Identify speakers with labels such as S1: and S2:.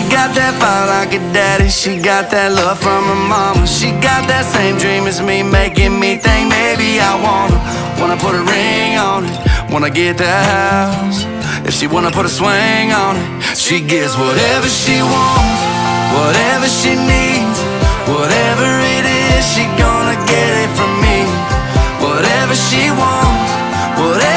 S1: Got that fire like a daddy. She got that love from her mama. She got that same dream as me, making me think maybe I wanna. Wanna put a ring on it. Wanna get that house. If she wanna put a swing on it, she gets whatever she wants, whatever she needs, whatever it is, she gonna get it from me. Whatever she wants, whatever.